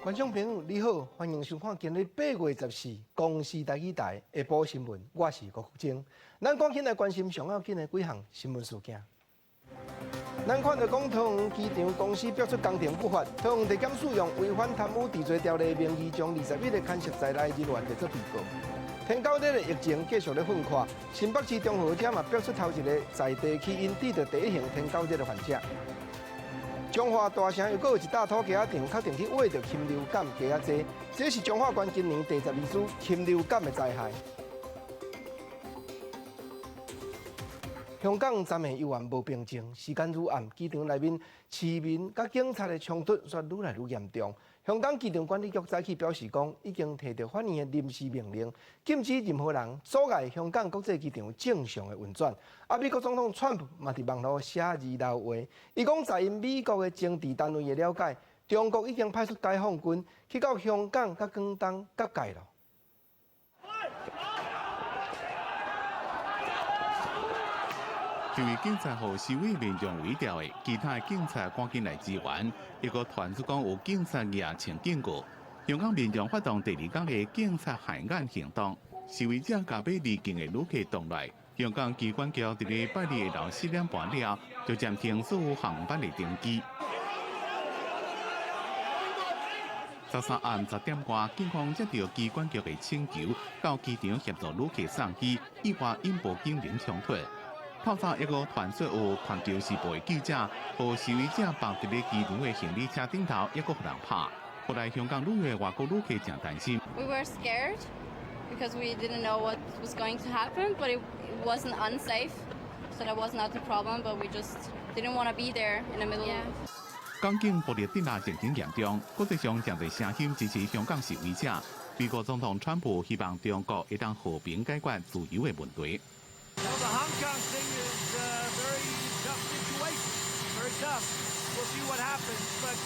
觀眾朋友你好，歡迎收看今日8月14公視台語台下晡新聞，我是郭國晶。咱趕緊來關心上要緊的幾項新聞事件。咱看著講桃園機場公司爆出工程不法，桃園地檢署用違反貪污治罪條例名義，將21個牽涉在內人員列做被告。天狗日的疫情繼續咧噴發，新北市中和這嘛爆出頭一个在地起因得著第一型天狗熱的患者。彰化大城又閣有一搭土雞仔場確定去挖著禽流感雞仔濟，這是彰化縣今年第12宗禽流感的災害。香港昨暝猶原無平靜，時間愈暗，機場內面市民佮警察的衝突煞愈來愈嚴重。香港機場管理局早起表示講，已經提著法院的臨時命令，禁止任何人阻礙香港國際機場正常的運轉。啊，美國總統川普嘛佇網路寫字留話，伊講在𪜶美國的情治單位的了解，中國已經派出解放軍去到香港佮廣東結界囉。因為警察予示威民眾圍牢的，其他的警察趕緊來支援。一個傳出講有警察舉槍警告，香港民眾發動第二工的警察械眼行動，示威者共欲離境的旅客擋來。香港機管局佇咧拜二下晝4點半了，就暫停所有航班的登機。13暗10點外，警方接著機管局的請求，到機場協助旅客送機，意外引爆警民衝突。透早一個傳出有環球時報的記者，予示威者綁佇咧機場的行李車頂頭，猶閣予人拍。後來香港旅遊的外國旅客誠擔心。 We were scared because we didn't know what was going to happen, but it wasn't unsafe, so that was not the problem. But we just didn't want to be there in the middle. 港警暴力鎮壓情形嚴重，國際上誠濟聲音支持香港示威者。美國總統川普希望中國會當和平解決自由的問題。 Well, the Hong Kong thing is a very tough situation. Very tough. We'll see what happens, but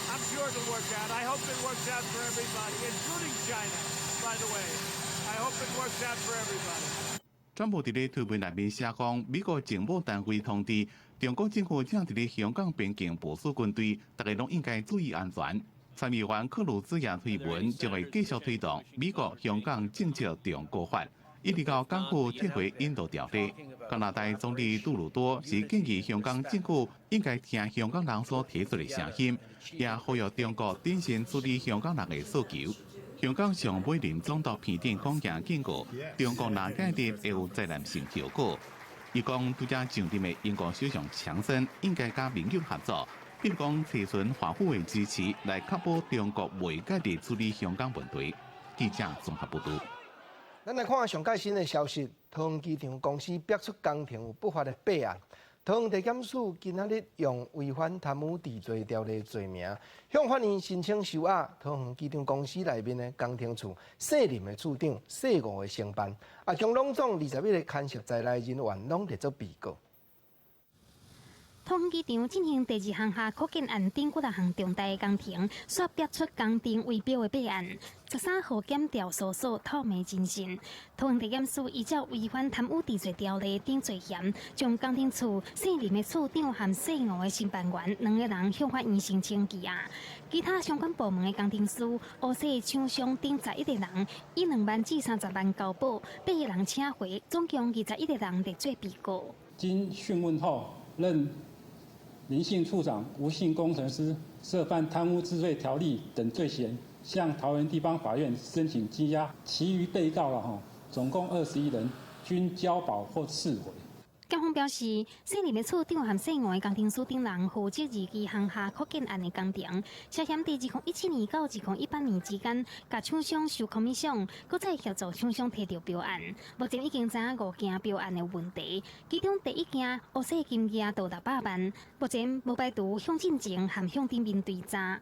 I'm sure it'll work out. I hope it works out for everybody, including China, by the way. I hope it works out for everybody. 川普佇咧推文內面寫講，美國情報單位通知中國政府正佇咧香港邊境部署軍隊，大家攏應該注意安全。參議員克魯茲也推文，將會繼續推動美國香港政策重國法。一直到港府撤回引渡條例，加拿大總理杜魯多是建議香港政府應該聽香港人所提出的聲音，也呼籲中國謹慎處理香港人的訴求。香港上尾任總督彭定康也警告，中國若介入會有災難性後果。伊講，拄才上任的英國首相強生應該佮盟友合作，比如講提詢華府的支持，來確保中國袂介入處理香港問題。記者綜合報導。咱來看上蓋新的消息，桃園機場公司爆出工程有不法的弊案。桃園地檢署今仔日用違反貪污治罪條例罪名，向法院申請收押桃園機場公司內面的工程處卸任的處長、卸五个承辦，啊，將攏總21个牽涉在內人員攏列做被告。桃園機場進行第二項下擴建案頂幾若項重大工程，煞爆出工程圍標的弊案。13號檢調搜索透明偵訊，桃園地檢署依照違反貪污治罪條例等罪嫌，將工程處卸任的處長和卸五的承辦員兩个人向法院申請羈押。其他相關部門的工程師、烏色廠商等11個人，以2萬至30萬交保，八个人請回，總共21個人列做被告。經訊問後，認林姓處長、吳姓工程師涉犯貪污治罪條例等罪嫌，向桃園地方法院申請羈押。其餘被告啦，吼，總共21人，均交保或釋回。檢方表示，卸任的處長和卸五的工程師等人負責二期航廈擴建案的工程，涉嫌佇2017年到2018年之間，共廠商收 commission，閣再協助廠商提著標案。目前已經知影五件標案的問題，其中第一件烏色金額到600萬，目前無排除向進前和向頂面追查。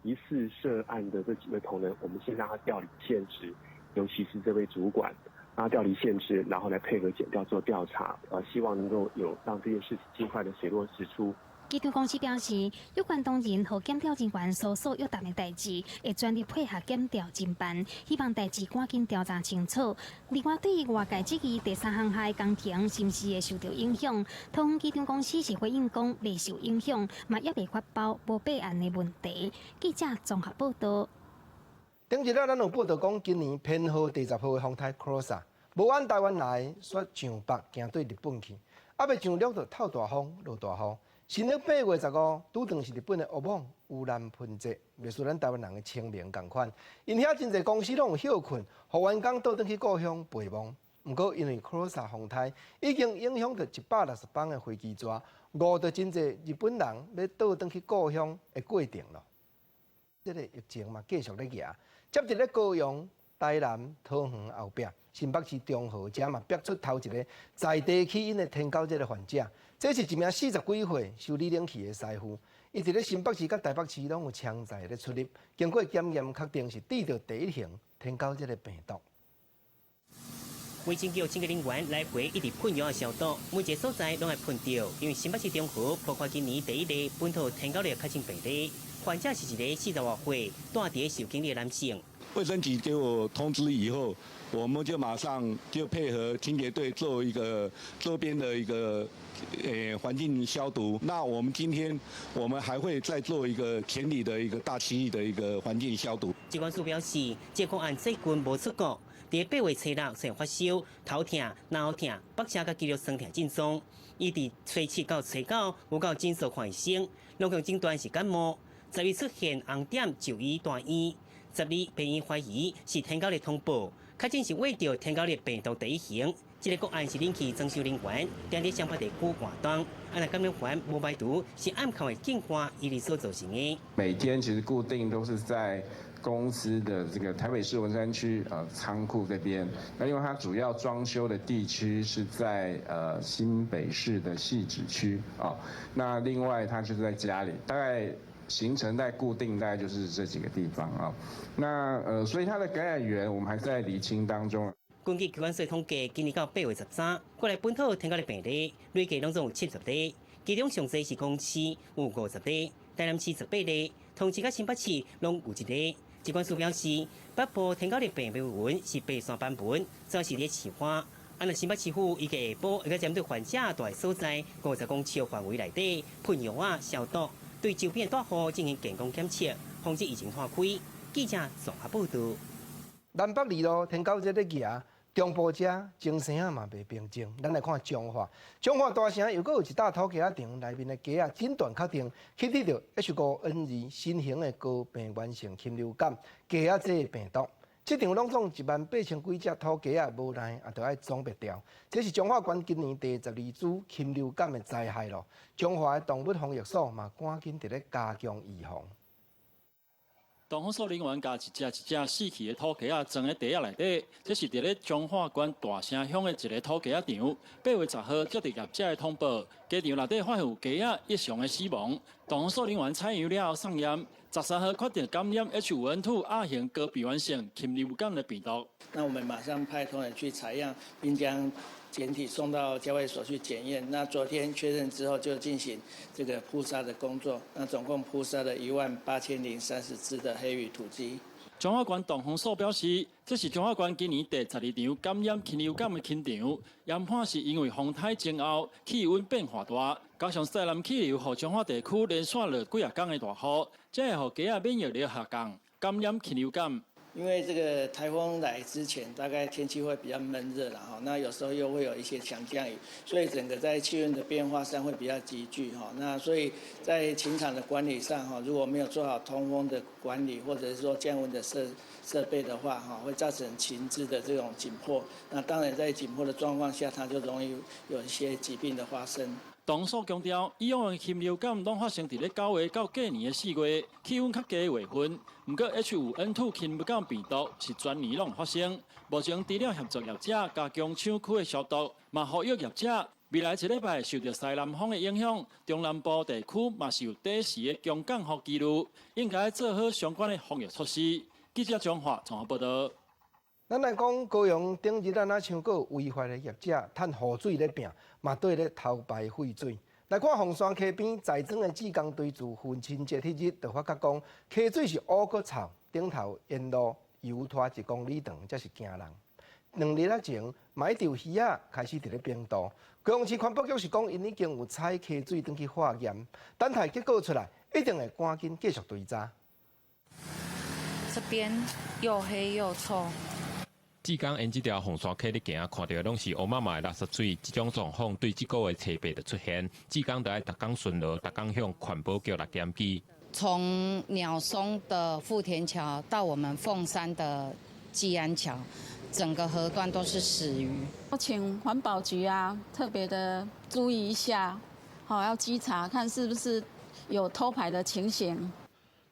疑似涉案的這幾位同仁，我們先讓他調離現職，尤其是這位主管。讓他調離現職，然後來配合檢調做調查，希望能夠有讓這件事情盡快的水落石出。機場公司表示，有關同仁予檢調人員所所約談的代誌，會全力配合檢調偵辦，希望代誌趕緊調查清楚。另外，對於外界質疑第三航廈工程是毋是會受著影響，桃園機場公司是回應講袂受影響，嘛猶未發包無備案的問題。記者綜合報道。頂一日咱有報道講，今年編號第十號的風颱 Krosa，無按台灣來，煞上北行對日本去，猶未上陸就透大風落大雨。新曆8月15，拄當是日本的惡夢盂蘭盆節，袂輸咱台灣人的清明仝款。𪜶遐真濟公司攏有歇睏，予員工倒轉去故鄉陪墓。毋過因為 Krosa 風颱已經影響著160班的飛機逝，誤著真濟日本人欲倒轉去故鄉的過程囉。這个疫情嘛繼續咧行，接佇咧高雄、台南、桃園後壁，新北市中和遮嘛逼出頭一个在地起因的天狗這个患者。這是一名四十幾歲修理冷氣的師傅，伊佇咧新北市佮台北市攏有槍載咧出入，經過檢驗確定是得著第一型天狗這个病毒。衛生局清潔人員來回一直噴藥仔消毒，每一个所在攏愛噴著，因為新北市中和爆發今年第一例本土天狗癘確診病例，患者是一个四十外歲住佇受檢疫的男性。衛生局給我通知以後，我們就馬上就配合清潔隊做一個周邊的一個環境消毒。那我們今天我們還會再做一個全體的一個大區域的一個環境消毒。疾管署表示，這個案最近無出國，佇8月初六出現發燒、頭痛、腦痛、腹瀉佮肌肉痠痛症狀。伊佇初七到初九有到診所看醫生，攏共診斷是感冒。11出現紅點就醫住院。12病院懷疑是天狗癘通報，確診是患著天狗癘病毒第一型。這个個案是冷氣裝修人員，佇咧雙北地區活動，啊若感染源無排除是暗口的淨化伊哩所造成的。每天其實固定都是在公司的這個台北市文山區倉庫這邊。那因為它主要裝修的地區是在新北市的汐止區啊。那另外他就是在家裡，大概行程在固定大概就是這幾個地方啊。那所以它的感染源我們還在釐清當中。根據疾管署統計，今年到8月13，國內本土天狗癘病例累計攏總有70例，其中上濟是高雄市有50例，台南市18例，桃園市佮新北市攏有一例。疾管署表示，北部天狗癘病媒蚊是白線斑蚊，主要是佇市花。啊，若新北市府預計下晡會閣針對患者蹛的所在50公尺範圍內底噴藥仔消毒，對周邊大戶進行健康檢測，防止疫情傳開。記者綜合報道。南北二路天狗節咧行，中部遮精神仔嘛袂平靜。咱來看彰化，彰化大城又閣有一搭土雞仔場內面的雞仔診斷確定去得著 H5N2新型的高病原性禽流感雞仔這个病毒。這場攏總1萬8千幾隻土雞仔無奈也著愛總滅掉。這是彰化縣今年第12株禽流感的災害囉。彰化的動物防疫所嘛趕緊佇咧加強預防。動防所人員共一隻一隻死去的土雞仔裝佇袋仔內底，這是佇咧彰化縣大城鄉的一个土雞仔場。8月10號接著業者的通報，雞場內底發現有雞仔異常的死亡。動防所人員採樣了後送驗，13號確定感染 H5N2 亞型高病原性禽流感的病毒。那我們馬上派同仁去採樣，並將檢體送到家衛所去檢驗。那昨天確認之後，就進行這個撲殺的工作。那總共撲殺了18,030隻的黑羽土雞。彰化縣動防所表示，這是彰化縣今年第12場感染禽流感的禽場。研判是因為風颱前後氣溫變化大，加上西南氣流，予彰化地區連續落幾仔工的大雨，才會予雞仔免疫力下降，感染禽流感。因為這個颱風來之前，大概天氣會比較悶熱啦，哈，那有時候又會有一些強降雨，所以整個在氣溫的變化上會比較急劇，哈，那所以在禽場的管理上，哈，如果沒有做好通風的管理，或者是說降溫的設備的話，哈，會造成禽隻的這種緊迫。那當然在緊迫的狀況下，它就容易有一些疾病的發生。動防所強調，以往的禽流感攏發生佇咧9月到過年的4月，氣溫較低的月份。毋過 H5N2 禽流感病毒是全年攏會發生。目前除了協助業者加強廠區的消毒，嘛呼籲業者未來一禮拜受著西南風的影響，中南部地區嘛是有短時的強降雨幾率，應該做好相關的防疫措施。記者張華綜合報道。咱來講高雄頂日咱若像閣有違法的業者趁雨水咧拚，嘛綴咧偷排廢水。來看鳳山溪邊在莊的志工隊自父親節彼日，就發覺講溪水是烏閣臭，頂頭沿路游拖一公里長，才是驚人。2日仔前，嘛一直有魚仔開始佇咧冰肚。高雄市環保局是講，𪜶已經有採溪水轉去化驗，等待結果出來，一定會趕緊繼續追查。這邊又黑又臭。志工沿這條鳳山溪咧行，看著攏是烏麻麻的垃圾水，這種狀況對這個月初八就出現。志工就愛逐工巡邏，逐工向環保局來檢舉。從鳥松的富田橋到我們鳳山的濟安橋，整個河段都是死魚。我請環保局啊，特別的注意一下，好要稽查，看是不是有偷排的情形。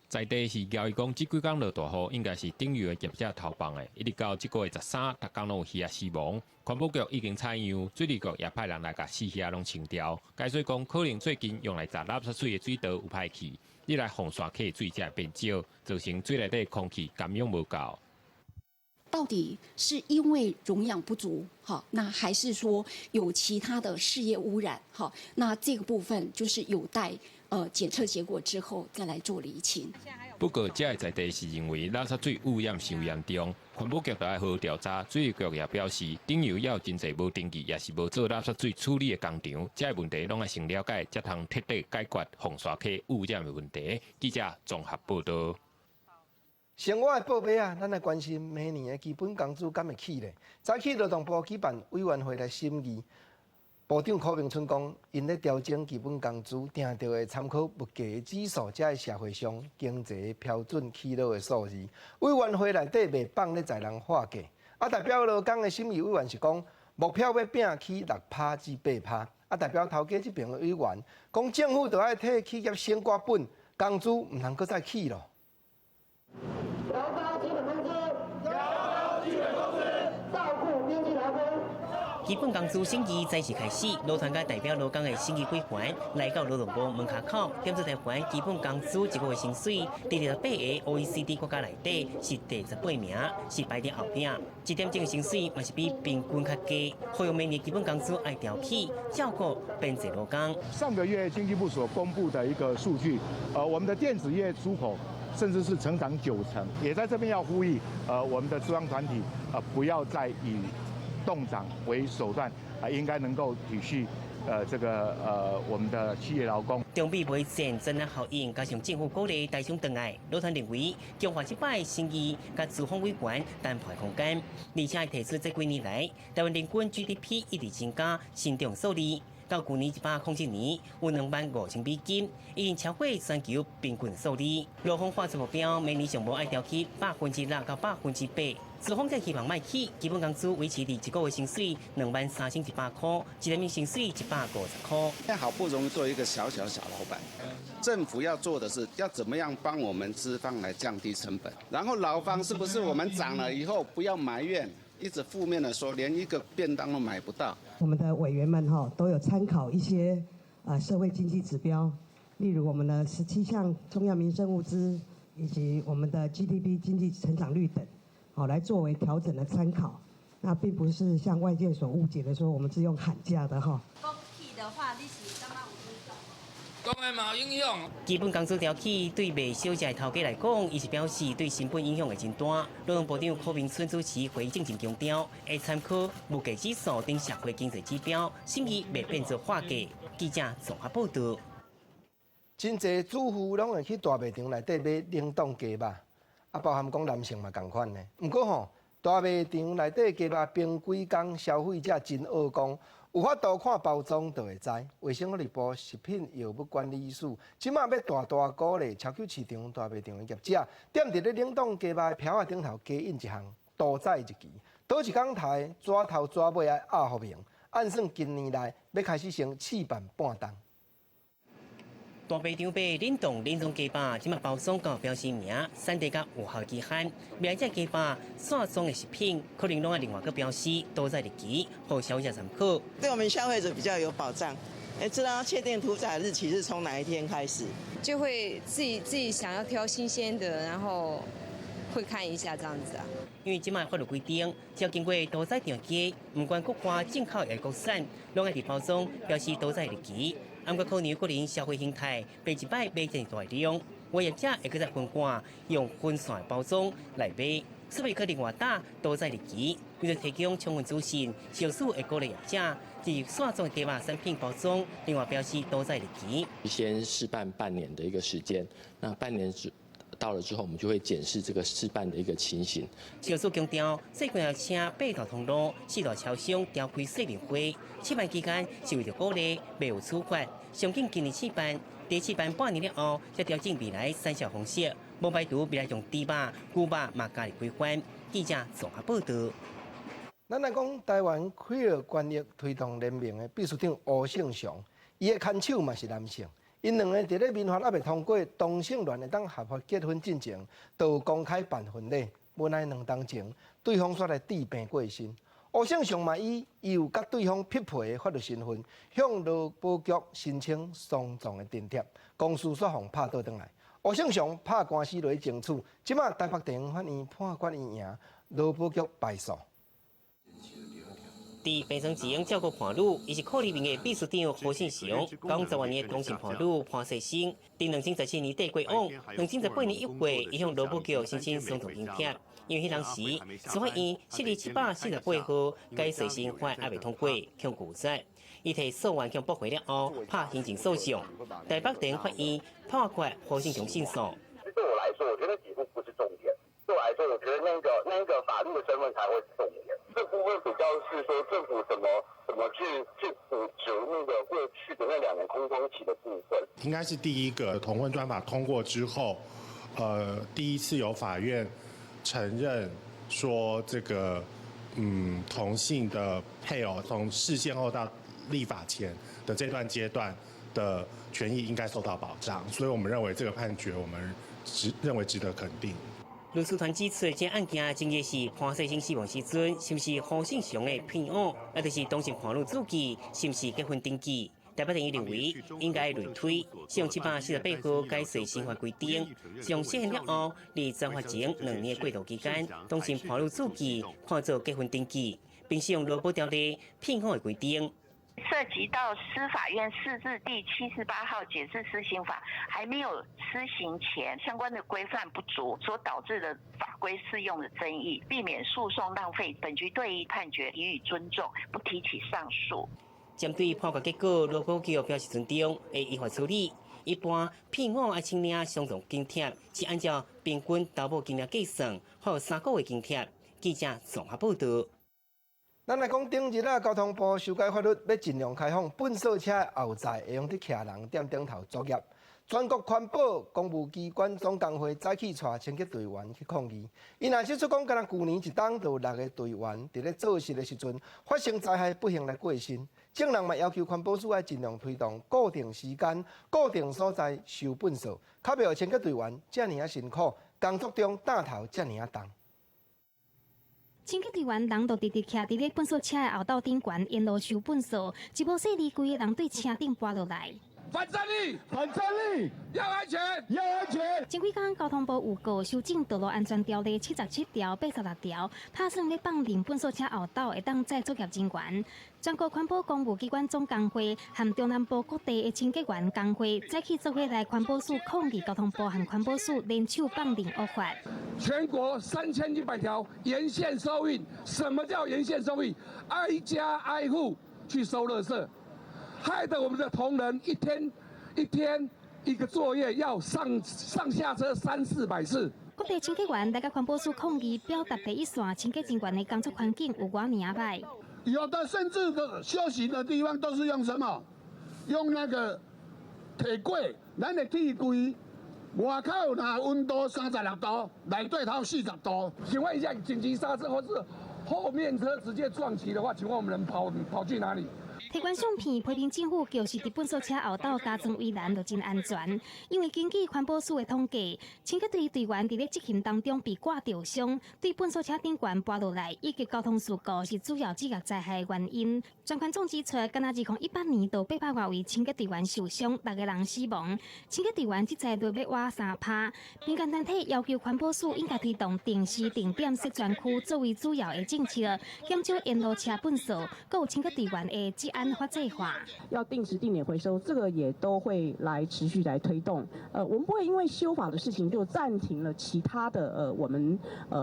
在地是交伊講，這幾工落大雨，應該是頂游的業者偷放的。一直到這個月13，逐工攏有魚仔死亡。環保局已經採樣，水利局也派人來共死魚仔攏清掉。解說講，可能最近用來鍘垃圾水的水道有歹去，一來鳳山溪水才會變少，造成水內底空氣含氧無夠。到底是因為溶氧不足，好，那還是說有其他的事業污染？好，那這個部分就是有待檢測結果之後再來做釐清。不過，這个在地是認為垃圾水污染傷嚴重，環保局著愛好好調查。水利局也表示，頂游也有真濟無登記，也是無做垃圾水處理的工廠，這个問題攏愛先了解，才通徹底解決鳳山溪污染的問題。記者綜合報道。生活的報備啊，咱來關心明年的基本工資敢會起咧？早起勞動部舉辦委員會來審議，部長柯銘春講，𪜶咧調整基本工資，定著會參考物價指數，這个社會上經濟標準起落的數字。委員會內底袂放咧在人喊價，啊，代表勞工的審議委員是講，目標欲拼起6趴至8趴。啊，代表頭家這邊的委員講，政府著愛替企業省寡本，工資毋通閣再起咯。調高基本工資，調高基本工資，照顧邊境勞工。基本工資審議再次開始，勞團佮代表勞工的審議委員來到勞動部門跤口，點出台灣基本工資一個月薪水，佇28個 OECD 國家內底是第18名，是排佇後壁。一點鐘的薪水嘛是比平均較低，呼籲明年基本工資愛調起，照顧邊際勞工。上個月經濟部所公布的一個數據，我們的電子業出口甚至是成長9成，也在這邊要呼籲，我們的資方團體，不要再以凍漲為手段，啊，應該能夠體恤，這個我們的企業勞工。中美貿易戰增長效應，加上政府鼓勵台商轉來，勞團認為強化這擺審議，佮資方委員談判空間，而且提出這幾年來台灣人均 GDP 一直增加，成長數字。到舊年107年有25,000美金，已經超過全球平均數字。勞方喊出目標，明年上無愛調起6%到8%。資方則希望莫起，基本工資維持佇一個月薪水23,100塊，一個月薪水150塊。現在好不容易做一個小小小老闆，政府要做的是要怎麼樣幫我們資方來降低成本，然後勞方是不是我們漲了以後不要埋怨，一直負面的說，連一個便當都買不到。我們的委員們哈都有參考一些啊社會經濟指標，例如我們的17項重要民生物資，以及我們的 GDP 經濟成長率等，好來作為調整的參考。那並不是像外界所誤解的說，我們是用喊價的哈。講起的話，你是感覺有影響？當然嘛有影響。基本工資調起對袂小隻頭家來講，伊是表示對成本影響會真大。勞動部長柯銘春主持會議進前強調，會參考物價指數等社會經濟指標，審議袂變做喊價。記者綜合報道。真濟主婦攏會去大賣場內底買冷凍雞肉，啊，包含講男性嘛仝款呢。毋過吼，大賣場內底雞肉冰幾工，消費者真惡講，有法度看包裝就會知。衛生福利部食品藥物管理署這馬欲大大鼓勵超級市場大賣場的業者，踮佇咧冷凍雞肉的標仔頂頭加印一項屠宰日期，佗一工刣紙頭紙尾愛壓予明，按算今年內欲開始先試辦半冬。大賣場買冷凍冷藏雞肉，這馬包裝佮標示名、產地佮有效期限。未來這雞肉散裝的食品，可能攏愛另外閣標示屠宰日期，予消費者參考。對我們消費者比較有保障，知道確定屠宰日期是從哪一天開始，就會自己想要挑新鮮的，然後會看一下這樣子啊。因為這馬法律規定，只要經過屠宰場雞，毋管國外進口抑國產，攏愛佇包裝標示屠宰日期。毋過可能個人消費形態變一擺買這大量，有業者會閣再分罐用分散包裝來賣，所以閣另外打屠宰日期，為著提供充分資訊，商事會鼓勵業者佇散裝豬肉產品包裝，另外標示屠宰日期。先試辦半年的一個時間，那半年之到了之後，我們就會檢視這個試辦的一個情形。商事強調，這幾條車八大通路、四大超商調開說明會，試辦期間是為著鼓勵，袂有處罰。上緊今年試辦，佇試辦半年了後，才調整未來產銷方式，無排除未來將豬肉、牛肉嘛加入規範。記者綜合報導。咱來講台灣開了權益推動聯盟的秘書長吳勝雄，伊的牽手嘛是男性。𪜶兩个佇咧民法猶未通過同性戀會當合法結婚進前，就有公開辦婚禮。無奈2冬前，對方煞來治病過身。吳勝雄嘛以伊有佮對方匹配的法律身份，向勞保局申請喪葬的津貼，公司煞予拍倒轉來。吳勝雄拍官司落去爭取，這馬台北地方法院判決伊贏，勞保局敗訴。佇病床前照顧伴侶，伊是酷兒盟的秘書長何信祥，講十外年的同性伴侶潘世生，佇2017年底過往，2018年1月，伊向勞保局申請喪葬津貼，因為彼當時司法院設立748號改稅新法猶未通過，向拒絕，伊提訴願向駁回了後，拍行政訴訟，台北地方法院判決何信祥勝訴。對我來說，我覺得給付不是重點。對我來說，我覺得那個法律的身份才會是重點。這部分比較是說政府怎麼去補足那個過去的那2年空窗期的部分。應該是第一個同婚專法通過之後，第一次有法院承認說這個同性的配偶從釋憲後到立法前的這段階段的權益應該受到保障，所以我們認為這個判決我們認為值得肯定。律師團指出，這案件爭議是潘世生死亡時陣，是毋是何信祥的配偶，抑就是同性伴侶註記，是毋是結婚登記？台北地院認為應該類推，適用748號改稅新法規定，從釋憲了後，佇轉發前2年的過渡期間，同性伴侶註記看做結婚登記，並適用勞保條例聘偶的規定。涉及到司法院釋字第78號解釋施行法還沒有施行前，相關的規範不足所導致的法規適用的爭議，避免訴訟浪費，本局對於判決予以尊重，不提起上訴。針對判決結果，勞保局表示尊重，會依法處理。一般聘偶愛請領喪葬津貼，是按照平均投保金額計算，發3個月津貼。記者綜合報導。咱來講，頂日啊，交通部修改法律，欲盡量開放糞掃車後載會用得騎人踮頂頭作業。全國環保公務機關總工會早起帶清潔隊員去抗議，𪜶若指出講，敢若舊年一冬就有六个隊員佇咧做事的時陣發生災害，不幸來過身。眾人嘛要求環保署愛盡量推動固定時間、固定所在收糞掃，較袂予清潔隊員遮爾仔辛苦，工作中擔頭遮爾仔重。清潔隊員人就直直徛佇咧糞掃車的後斗頂懸，沿路收糞掃，一無細膩，規个人對車頂跋落來。反戰力，反戰力，要安全，要安全。前幾工交通部預告修正道路安全條例77條、86條，打算欲放任糞掃車後斗會當載作業人員。全國環保公務機關總工會和中南部各地的清潔員工會早起做伙來環保署抗議交通部和環保署聯手放任惡法。全國3100條沿線收運，什麼叫沿線收運？挨家挨戶去收垃圾。害得我們的同仁一天一天一個作業要上上下車三四百次。各地清潔員來共環保署抗議，表達第一線清潔人員的工作環境有偌爾歹。有的甚至的休息的地方都是用什麼？用那個鐵櫃，咱的鐵櫃外口若溫度36度，內底頭40度。請問一下，緊急剎車或是後面車直接撞擊的話，請問我們能跑跑去哪裡？提懸相片批評政府，就是佇糞掃車後斗加裝圍欄就真安全。因為根據環保署的統計，清潔隊隊員佇咧執勤當中被割著傷，對糞掃車頂懸跋落來，以及交通事故是主要職業災害的原因。專環總指出，敢若2018年就800外位清潔隊員受傷，六个人死亡。清潔隊員職災率欲倚3%。民間團體要求環保署應該推動定時定點設專區作為主要的政策，減少沿路車糞掃，閣有清潔隊員的職案法制化。要定時定點回收，這個也都會來持續來推動。我們不會因為修法的事情就暫停了其他的，我們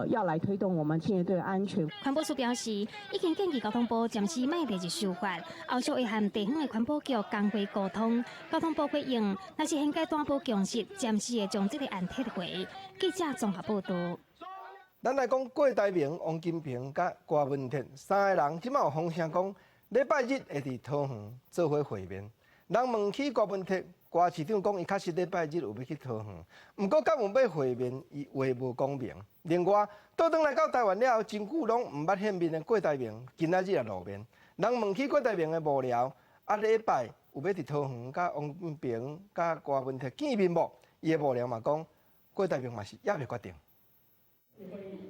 要來推動我們清潔隊安全。環保署表示，已經建議交通部暫時莫列入修法，後續會和地方的環保局工會溝通。交通部回應，若是現階段無共識，暫時會將這個案撤回。記者綜合報道。咱來講郭台銘、王金平佮郭文鐵三个人，這馬有風聲講，禮拜日會佇桃園做伙會面。人問起郭文鐵，郭市長講，伊確實禮拜日有欲去桃園，毋過敢有欲會面，伊話無講明。另外，倒轉來到台灣了後，真久攏毋捌現面的郭台銘，今仔日也露面。人問起郭台銘的幕僚，啊禮拜有欲佇桃園佮王金平、佮郭文鐵見面無？伊的幕僚嘛講，郭台銘嘛是猶未決定。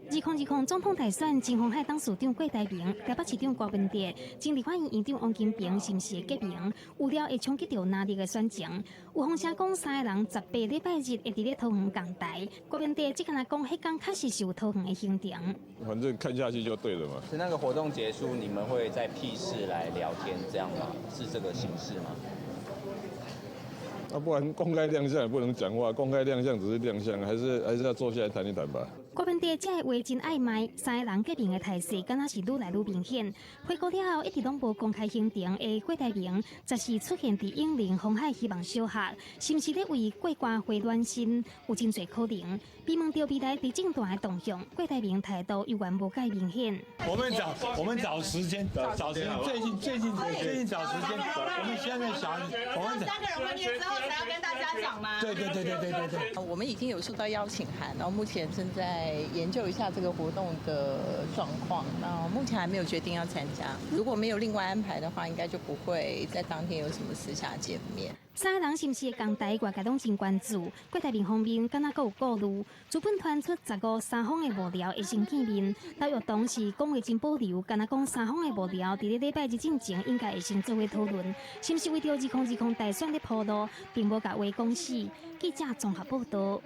2020總統大選，前鴻海董事長郭台銘、台北市長郭文哲、前立法院院長王金平是毋是會結盟？預料會衝擊著哪裡的選情。有風聲講三個人18禮拜日會佇咧桃園仝台。郭文哲這敢若講，彼工確實是有桃園的行程。反正看下去就對了嘛。是那個活動結束，你們會在屁事來聊天，這樣嗎？是這個形式嗎？啊，不然公開亮相也不能講話，公開亮相只是亮相，還是要坐下來談一談吧。郭文哲這个話真曖昧，三个人結盟的態勢，敢若是愈來愈明顯。回國了後，一直攏無公開行程的郭台銘，十四出現佇永齡鴻海希望小學，是毋是咧為郭歌會暖身？有真濟可能。被問到未來佇政壇的動向，郭台銘態度猶原無蓋明顯。我們找時間，找時間，最近找時間。我們現在想，我們三個人會面之後才要跟大家講嗎？對對對對對對對。我們已經有收到邀請函，然後目前正在研究一下這個活動的狀況。那目前還沒有決定要參加。如果沒有另外安排的話，應該就不會在當天有什麼私下見面。三個人是毋是會仝台，外界攏真關注。郭台銘方面敢若閣有顧慮，資本傳出15三方的幕僚會先見面。劉玉堂是講話真保留，敢若講三方的幕僚佇咧禮拜日進前應該會先做伙討論，是毋是為著2020大選咧鋪路，並無共話講死。記者綜合報道。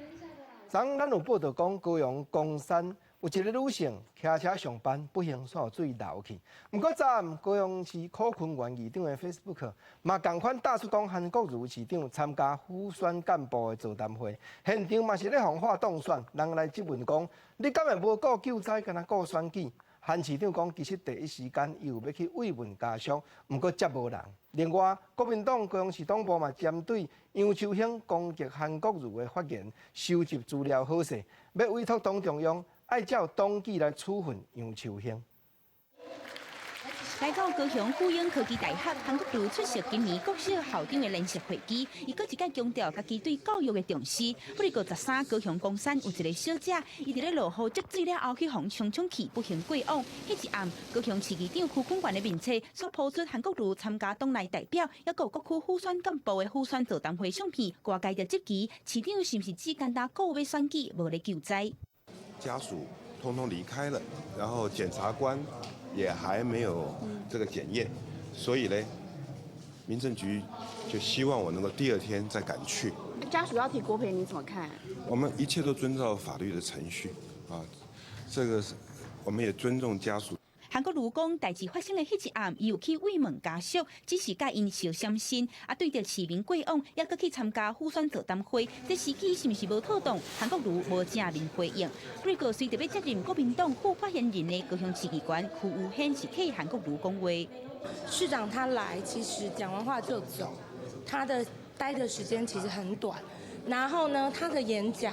昨咱有報道講，高雄岡山有一个女性騎車上班，不幸煞予水流去。毋過昨暗高雄市許坤元議長的 Facebook 嘛仝款打出講，韓國瑜市長參加輔選幹部的座談會，現場嘛是咧放話擋選，人來質問講，你敢會無顧救災，干焦顧選舉？韓市長講，其實第一時間伊有欲去慰問家屬，毋過接無人。另外，國民黨高雄市黨部嘛針對楊秋興攻擊韓國瑜的發言，收集資料好勢，欲委託黨中央愛照黨紀來處分楊秋興。來到高雄輔英科技大學，韓國瑜出席今年國小校長的聯席會議，伊閣一擺強調家己對教育的重視。不過13高雄岡山有一个小姐，伊佇咧落雨積水了後去予沖沖去，不幸過往。彼一暗，高雄市議長許坤元的面冊煞 po 出韓國瑜參加黨內代表，抑閣有各區輔選幹部的輔選座談會相片，外界就質疑市長是毋是只簡單顧欲選舉，無咧救災。家屬通通離開了，然後檢察官也還沒有這個檢驗，所以呢，民政局就希望我能夠第二天再趕去。家屬要提國賠，你怎麼看？我們一切都遵照法律的程序啊，這個是我們也尊重家屬。韓國瑜講，代誌發生的彼一暗，伊有去慰問家屬，只是佮𪜶相閃身。啊，對著市民過往，抑閣去參加輔選座談會，這時機是毋是無妥當？韓國瑜無正面回應。不過，隨著欲接任國民黨副發言人的高雄市議員柯有軒是替韓國瑜講話。市長他來，其實講完話就走，他的待的時間其實很短。然後呢，他的演講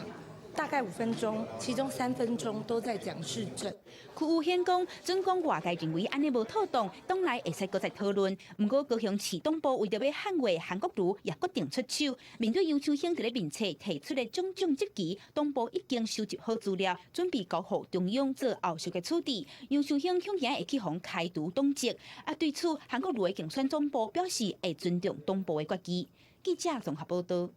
大概5分鐘，其中3分鐘都在講市政。柯有軒講，儘管外界認為按呢無妥當，黨內會使閣再討論。毋過高雄市黨部為著欲捍衛韓國瑜，也決定出手。面對楊秋興佇咧面冊提出的種種質疑，黨部已經收集好資料，準備交予中央做後續的處置。楊秋興恐驚會去予開除黨籍。啊，對此韓國瑜的競選總部表示會尊重黨部的決議。記者綜合報道。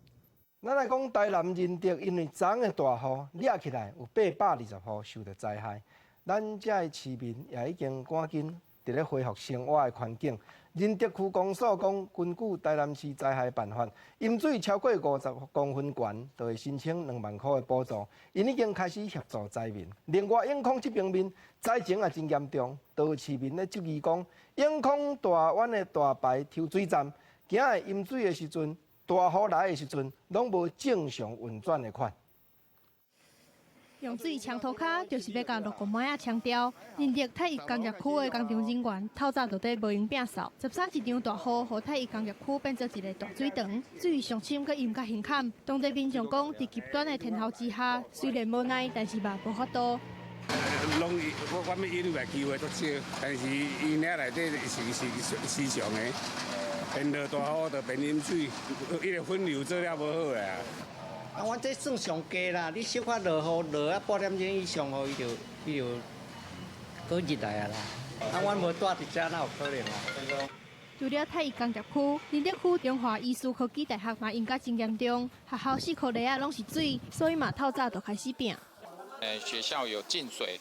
咱來講台南仁德，因為昨昏的大雨，掠起來有820戶受著災害。咱遮的市民也已經趕緊佇咧恢復生活的環境。仁德區公所講，根據台南市災害辦法，淹水超過50公分懸，就會申請2萬箍的補助。𪜶已經開始協助災民。另外，永康這邊面災情也真嚴重，都市民咧質疑講，永康大灣的大排抽水站，今仔淹水的時陣，大雨來的時陣，攏無正常運轉的款。用水沖塗跤，就是欲共落雨麥仔沖掉。仁德太一工業區的工廠人員，透早就佇無閒摒掃。13一場大雨，予太一工業區變做一个大水塘，水上深閣淹甲胸坎。當地民眾講，佇極端的天候之下，雖然無奈，但是嘛無法度。攏我我欲淹的機會足少，但是伊領內底是是時常的，連落大雨就變淹水，伊个分流做了無好啊。啊，阮這算上低啦，你小可落雨落啊半點鐘以上雨，伊就閣入來啊啦。啊，阮無蹛佇遮，哪有可能啊？除了太一工業區，仁德區中華醫事科技大學嘛淹甲真嚴重，學校四箍犁仔攏是水，所以嘛透早就開始摒。學校有進水，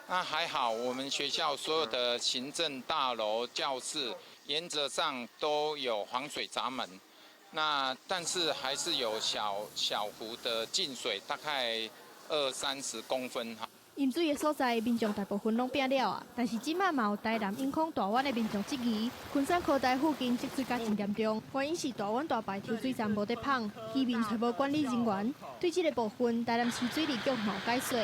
那還好，我們學校所有的行政大樓、教室，原則上都有防水閘門。那但是還是有小小幅的進水，大概二三十公分哈。淹水的所在，民眾大部分攏摒了啊，但是這馬嘛有台南永康大灣的民眾質疑，昆山科大附近積水甲真嚴重，原因是大灣大排抽水站無佇麭，漁民揣無管理人員。對這个部分，台南市水利局嘛有解說。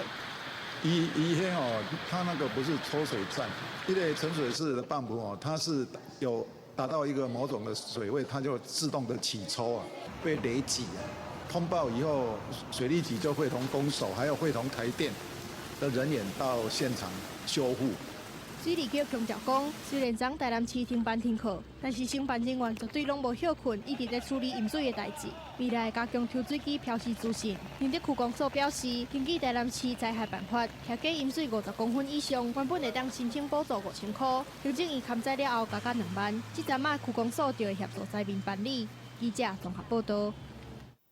伊伊彼哦，它那個不是抽水站，因為沉水式的泵浦哦，它是有達到一個某種的水位，它就自動的起抽啊，被累積啊。通報以後，水利局就會同公所，還有會同台電的人員到現場修復。水利局強調講，雖然昨台南市停班停課，但是承辦人員絕對攏無歇睏，一直在處理淹水的代誌。未來加強抽水機標示資訊。仁德區公所表示，根據台南市災害辦法，徛家淹水50公分以上，原本會當申請補助5000箍，行政院勘災了後加到2萬。這陣仔區公所就會協助災民辦理。記者綜合報道。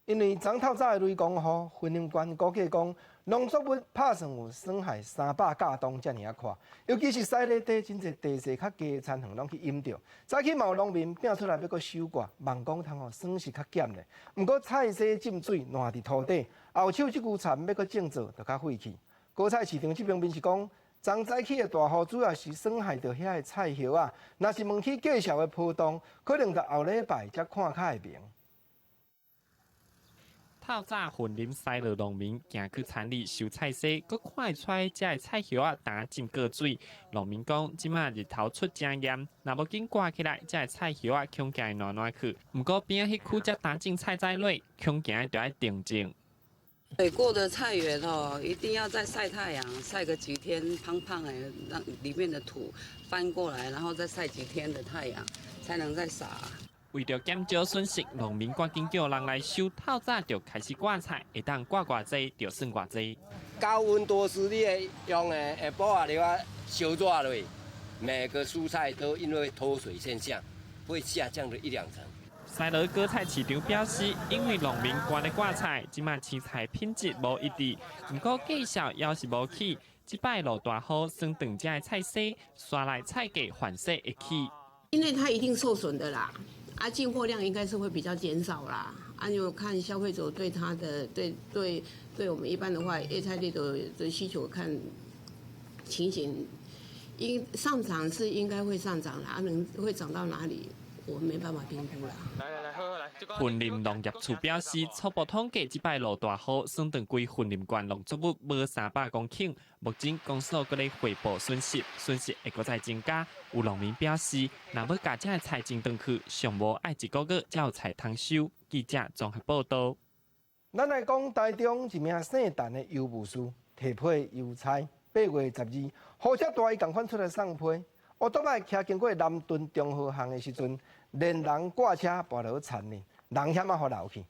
因為昨透早的雷公雨，雲林縣估計講農作物拍算有損害300甲噸遮爾仔闊，尤其是西螺地真濟地勢較低的田園攏去淹著。早起嘛有農民摒出來欲閣收割，望講通予損失較減咧。毋過菜蔬浸水爛佇塗底，後手這久田欲閣種做就較費氣。果菜市場這邊面是講，昨早起的大雨主要是損害著遐个菜葉仔，若是問起繼續的波動，可能著後禮拜才看較會明。透早雲林西螺農民行去田裡收菜蔬，閣看會出來遮个菜葉仔焦浸過水。農民講，這馬日頭出誠炎，若無緊割起來，遮个菜葉仔恐驚會爛爛去。毋過邊仔彼區才焦種菜籽螺，恐驚著愛重種。水過的菜園哦，一定要再曬太陽，曬個幾天，胖胖的，讓裡面的土翻過來，然後再曬幾天的太陽，才能再撒。為著減少損失，農民趕緊叫人來收，透早就開始割菜，會當割偌濟就算偌濟。高溫多濕，你會用的下晡啊，你啊燒熱落，每個蔬菜都因為脫水現象，會下降了一兩成。西螺果菜市場表示，因為農民趕咧割菜，這馬青菜品質無一致，毋過價數猶是無起。這擺落大雨，損斷遮个菜蔬，煞來菜價反勢會起。因為它一定受損的啦。啊，進貨量應該是會比較減少啦。啊，就看消費者對它的對對對我們一般的話，葉菜類的需求看情形，應上漲是應該會上漲啦，啊，能會漲到哪裡，我沒辦法評估啦。來來來，好來。雲林農業處表示，初步統計，這擺落大雨，損斷規雲林縣農作物無300公頃。目前公所閣咧匯報損失，損失會閣再增加。有農民表示，若欲共遮个菜種轉去，上無愛一個月才有菜通收。記者綜合報道。咱來講台中一名姓陳的郵務士，提批郵差，8月12，雨遮大，伊仝款出來送批。烏托邦騎經過南屯中和巷的時陣，連人掛車跋落田裡，人險仔予流去。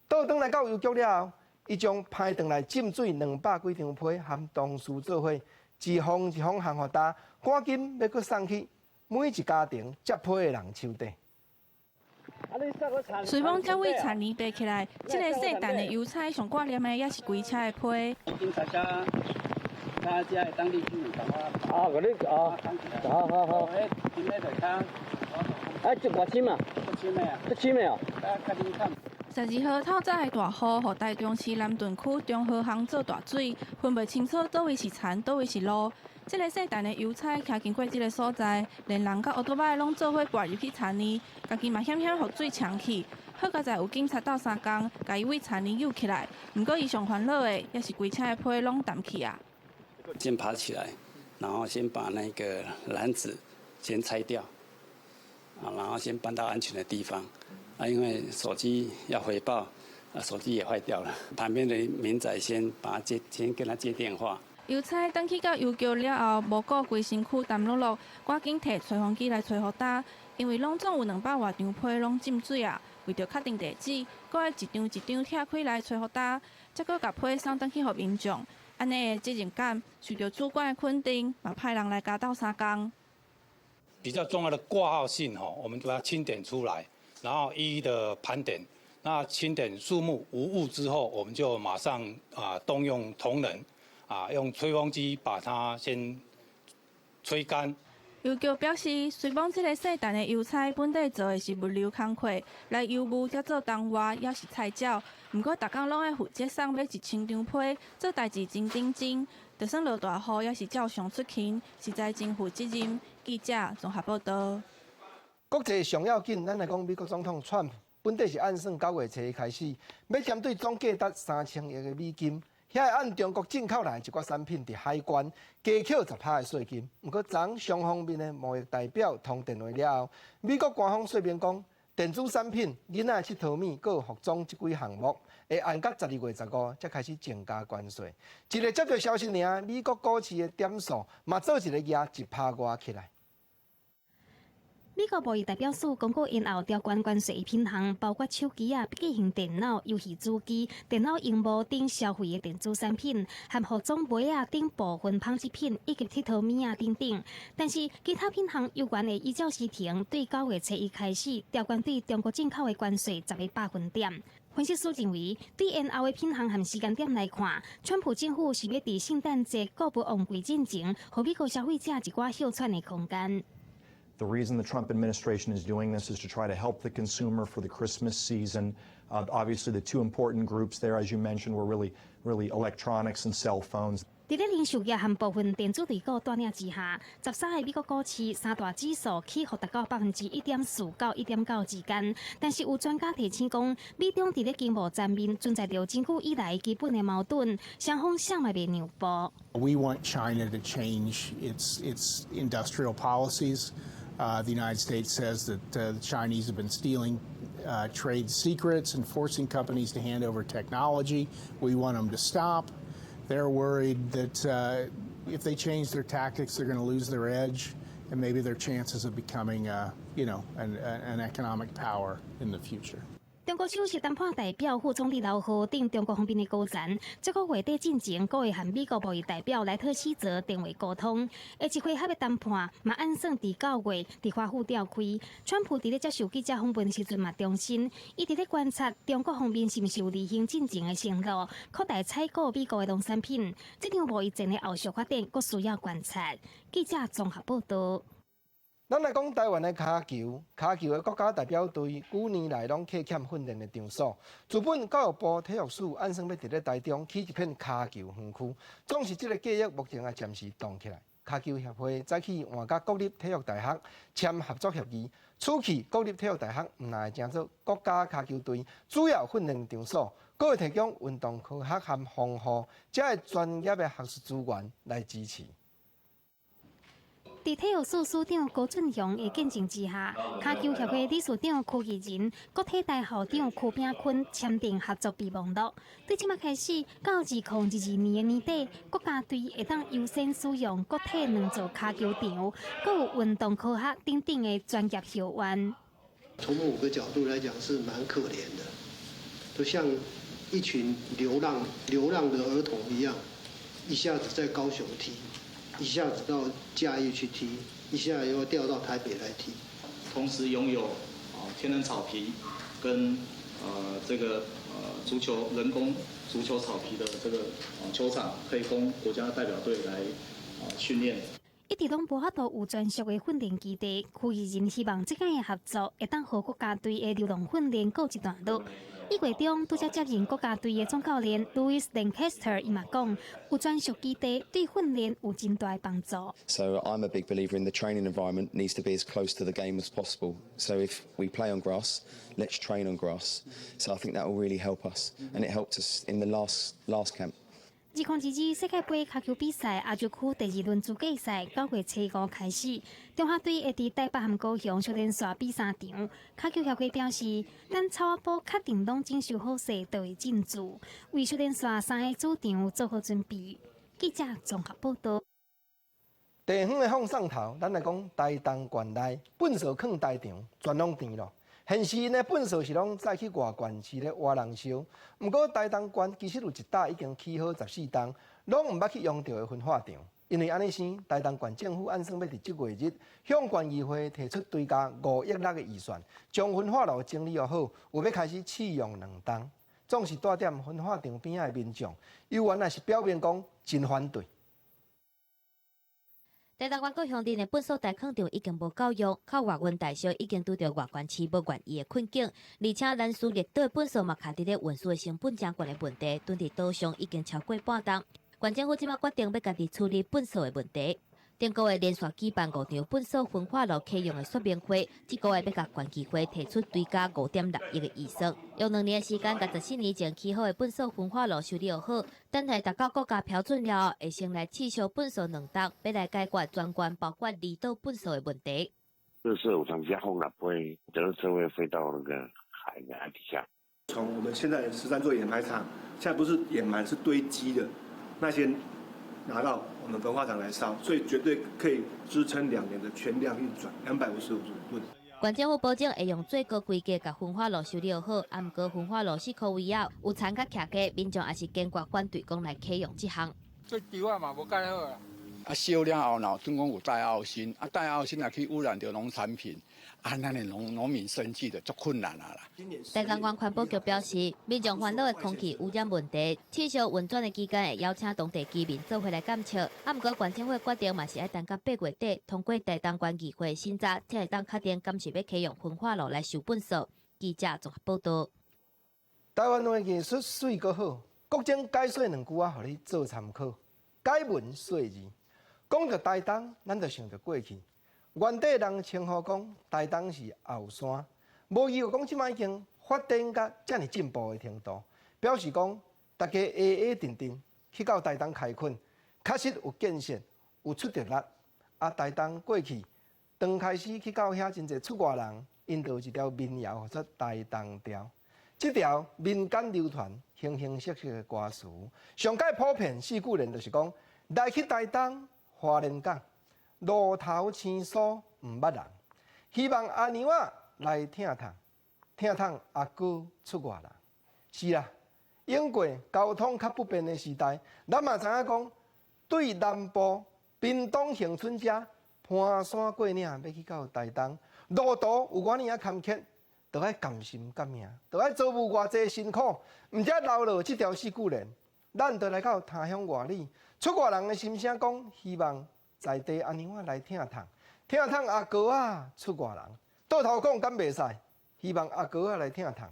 倒轉來到郵局了後，伊將歹轉來浸水200幾張批，含同事做伙，一封一封函予單，趕緊欲閣送去每一家庭接批的人手底。隨風這位田裡爬起來，這个姓陳的郵差上掛念的，也是規車的批。警察遮跤遮的當地居民共我。啊，予你啊，好好好。彼今日就較。啊，這偌深啊？足深的啊。足深的哦。啊，較冷坎。12號透早的大雨，予台中市南屯區中和鄉做大水，分袂清楚佗位是田，佗位是路。這个細陳的油菜騎經過這个所在，連人佮歐多擺攏做伙跋入去田裡，家己嘛險險予水沖去。好佳哉有警察鬥相共，共伊對田裡救起來。毋過伊上煩惱的，抑是規車的批攏澹去啊！先爬起來，然後先把那個籃子先拆掉，啊，然後先搬到安全的地方。啊，因為手機要回報，啊，手機也壞掉了。旁邊的民宅先把他接，先跟他接電話。郵差轉去到郵局了後，無顧規身軀澹漉漉，趕緊提吹風機來吹予焦，因為攏總有200外張批攏浸水啊！為著確定地址，閣愛一張一張拆開來吹予焦，才閣共批送轉去予民眾。按呢的責任感，受著主管的肯定，嘛派人來加鬥相共。比較重要的掛號信吼，我們就把它清點出來，然後一一的盤點。那清點數目無誤之後，我們就馬上啊動用同仁啊用吹風機把它先吹乾。郵局表示，雖罔這个細陳的郵差本底做的是物流工課，來郵務才做冬活，抑是菜鳥。毋過，逐工攏愛負責送欲1000張批，做代誌真認真。就算落大雨，也是照常出勤，實在真負責任。記者綜合報道。國際上要緊，咱來講美國總統川普本底是按算9月初一開始，欲針對總價值3000億的美金，遐個按中國進口來的一寡產品，佇海關加扣10%的稅金。毋過，昨雙方面的貿易代表通電話了後，美國官方說明講，電子產品、囡仔𨑨迌物、閣有服裝這幾項目，會按到12月15才開始增加關稅。一个接著消息爾，美國股市的點數嘛做一个夯1%外起來。美國貿易代表署公告，延後調懸關稅品項，包括手機仔、筆記型電腦、遊戲主機、電腦螢幕等消費的電子產品，和服裝襪仔等部分紡織品，以及𨑨迌物仔等等。但是，其他品項猶原會依照時程，對9月初一開始調懸對中國進口的關稅10個百分點。分析師認為，對延後的品項和時間點來看，川普政府是欲佇聖誕節購物旺季進前，予美國消費者一寡歇喘的空間。 The reason the Trump administration is doing this is to try to help the consumer for the Christmas season. Obviously, the two important groups there, as you mentioned, were really, really electronics and cell phones. 佇咧零售業和部分電子類股帶領之下，13个美國股市三大指數起伏達到1.4%到1.9%之間。但是有專家提醒講，美中佇咧經貿層面存在著真久以來基本的矛盾，雙方啥嘛袂讓步。 We want China to change its industrial policies. The United States says that the Chinese have been stealing trade secrets and forcing companies to hand over technology. We want them to stop. They're worried that if they change their tactics, they're going to lose their edge and maybe their chances of becoming an economic power in the future. 中國首席談判代表副總理劉鶴等中國方面的高層，這個月底進前，閣會和美國貿易代表萊特希澤電話溝通。下一回合的談判嘛，按算佇9月佇華府召開。川普佇咧接受記者訪問時陣嘛，重申，伊佇咧觀察中國方面是毋是有履行進前的承諾，擴大採購美國的農產品。這場貿易戰的後續發展，閣需要觀察。記者綜合報道。咱來講台灣的跤球，跤球的國家代表隊，幾年來攏缺欠訓練的場所。自本教育部體育署按算欲佇咧台中起一片跤球園區，總是這个計劃目前也暫時凍起來。跤球協會早起換佮國立體育大學簽合作協議，此去國立體育大學毋但會成做國家跤球隊主要訓練場所，閣會提供運動科學和防護這个專業的學術資源來支持。佇體育署署長高俊雄的見證之下，跤球協會理事長柯義仁、國體大校長柯炳坤簽訂合作備忘錄。對這擺開始，到2022年的年底，國家隊會當優先使用國體兩座跤球場，閣有運動科學等等的專業後援。從某個角度來講，是蠻可憐的，就像一群流浪的兒童一樣，一下子在高雄踢，一下子到嘉義去踢，一下又調到台北來踢。同時擁有啊天然草皮跟這個足球人工足球草皮的這個球場，可以供國家代表隊來訓練。一直攏無法度有專屬的訓練基地，區議員希望這擺的合作會當予國家隊的流動訓練告一段落。一月中拄才接任國家隊的總教練 Louis Lancaster 伊嘛講，有專屬基地對訓練有真大的幫助。 So I'm a big believer in the training environment needs to be as close to the game as possible. So if we play on grass, let's train on grass. So I think that will really help us, and it helped us in the last camp. 2022世界盃跤球比賽亞洲區第二輪資格賽9月初5開始，中華隊會佇台北和高雄小連續比三場。跤球協會表示，等草仔埔確定攏整修好勢，就會進駐，為小連續三个主場做好準備。記者綜合報道。地方的放送頭，咱來講台東縣內糞埽囥台場，全攏甜咯。現時𪜶的糞埽是攏載去外縣市咧挖人燒，毋過台東縣其實有一搭已經起好14冬，攏毋捌去用著的焚化場。因為按呢生，台東縣政府按算欲佇這月日向縣議會提出追加5億6的預算，將焚化爐整理好，有欲開始試用2冬。總是蹛踮焚化場邊仔的民眾，猶原也是表明講真反對。台東縣各鄉鎮的糞埽大囥場已經無夠用，靠外運代燒已經拄著外縣市無願意的困境，而且蘭嶼列島的糞埽嘛卡佇咧運輸的成本誠懸的問題，囤佇島上已經超過半冬。縣政府這擺決定欲家己處理糞埽的問題。頂個月連續舉辦五場糞埽焚化爐啟用的說明會，這個月欲共縣議會提出追加5.6億的預算，用2年的時間，共14年前起好的糞埽焚化爐修理好，等待達到國家標準了後，會先來試燒糞埽2冬，欲來解決全縣包括離島糞埽的問題。垃圾有當時風若飛，垃圾會飛到那個海海底下。從我們現在13座掩埋場，現在不是掩埋，是堆積的那些。拿到我們焚化廠來燒，所以絕對可以支撐2年的全量運轉，255噸。縣政府保證會用最高規格共焚化爐修理好，啊，毋過焚化爐四箍圍仔有田佮徛家，民眾也是堅決反對講來啟用這項。這墻仔嘛無蓋好啊。啊，燒了後，若總講有帶奧辛，啊，帶奧辛若去污染著農產品，啊，咱的農民生計就足困難啊啦。台東縣環保局表示，民眾煩惱的空氣污染問題，試燒運轉的期間會邀請當地居民做伙來監測。啊，毋過縣政府決定嘛是愛等到8月底通過台東縣議會審查，才會當確定敢是欲啟用焚化爐來收糞埽。記者綜合報道。台灣話藝術媠閣好，國政解說兩句仔，予你做參考。解文說字，講著台東，咱就想著過去。原底人稱呼講台東是後山，無意講這擺已經發展到遮爾進步的程度，表示講大家下下定定去到台東開墾，確實有建設，有出著力。啊，台東過去剛開始去到遐真濟出外人，𪜶就有一條民謠，叫做台東調。這條民間流傳、形形色色的歌詞，上蓋普遍四句聯就是講：來去台東花蓮港，路頭生疏毋捌人，希望阿娘仔來疼痛，疼痛阿哥出外人。是啦，經過交通較不便的時代，咱嘛知影講，對南部屏東恆春遮攀山過嶺欲去到台東，路途有偌爾仔坎坷。都愛甘心甘命，都愛遭遇偌濟辛苦，毋才留落這條四句聯。咱就來到他鄉外里，出外人的心聲講，希望在地阿娘仔來疼痛，疼痛阿哥仔出外人。倒頭講敢袂使，希望阿哥仔來疼痛，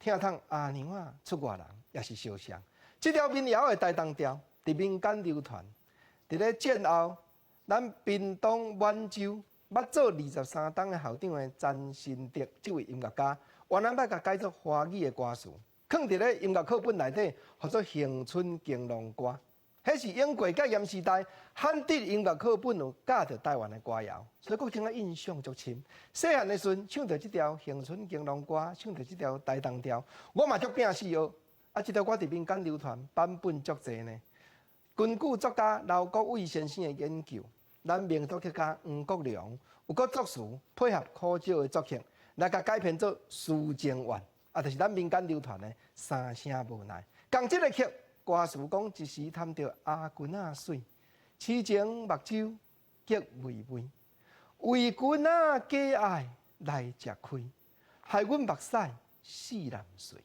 疼痛阿娘仔出外人，也是相像。這條民謠的台東調，佇民間流傳，佇咧戰後，咱屏東滿州。捌做23冬的校長的詹新德這位音樂家，原來捌共改做華語的歌詞，囥佇咧音樂課本內底，號做《恆春敬農歌》。彼是英國戒嚴時代漢德音樂課本有教著台灣的歌謠，所以國政印象足深。細漢的時陣唱著這條《恆春敬農歌》，唱著這條台東調，我嘛足拚死學。啊，這條歌佇民間流傳版本足濟呢。根據作家劉國偉先生的研究。咱名作曲家黃國良有閣作詞配合苦少的作曲，來共改編做《抒情怨》，啊，就是咱民間流傳的三聲無奈。仝這个曲歌詞講一時貪著阿君仔媠，癡情目睭激微微，為君仔假愛來食虧，害阮目屎四淋垂。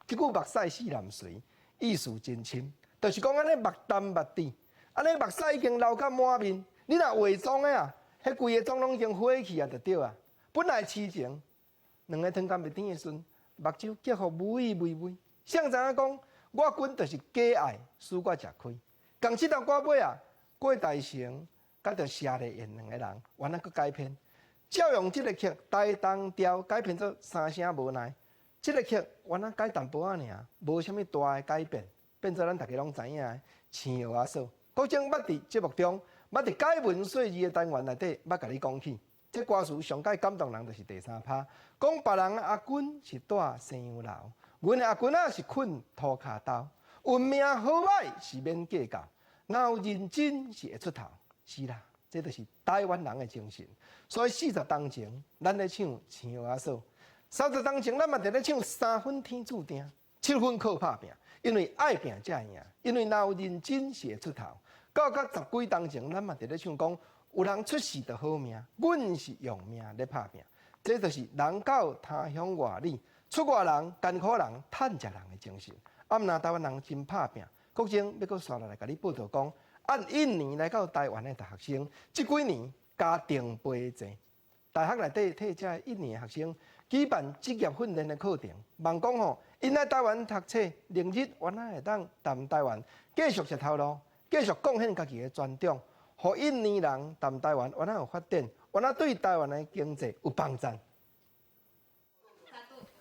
這句目屎四淋垂，意思真深，就是講按呢目澹目甜，按呢目屎已經流甲滿面，你若化妝的啊，彼規个妝攏已經花去啊，就對啊。本來痴情，兩个糖甘袂甜的時陣，目睭激予微微微。誰知影講，我軍就是假愛，使我食虧。仝這首歌尾啊，郭台成佮著謝麗燕兩个人，原來閣改編，照用這个曲台東調改編做三聲無奈。這个曲原來改淡薄仔爾，無啥物大的改變，變做咱大家攏知影的青蚵仔嫂。國政捌佇節目中，捌佇解文說字的單元內底，捌共你講起。這歌詞上蓋感動人就是第三拍，講別人的阿君是住西洋樓，阮的阿君仔是睏塗跤兜，運命好歹是免計較，若有認真是會出頭，是啦，這就是台灣人的精神。所以40冬前，咱咧唱青蚵仔嫂；30冬前，咱嘛佇咧唱三分天注定，七分靠拍拚。因為愛拚才會贏，因為若有認真是會出頭。到甲十幾冬前，咱嘛佇咧唱講。有人出世就好命，阮是用命咧拍拚，這就是人到他鄉外里，出外人艱苦人趁食人的精神。啊，毋若台灣人真拍拚，國政欲閣紲落來共你報導講，按印尼來到台灣的大學生，這幾年加定倍濟。大學內底替這印尼的學生舉辦職業訓練的課程，望講吼，𪜶來台灣讀冊，明日原來會當踮台灣繼續食頭路，繼續貢獻家己的專長。予印尼人踮台灣，原來有發展，原來對台灣的經濟有幫助。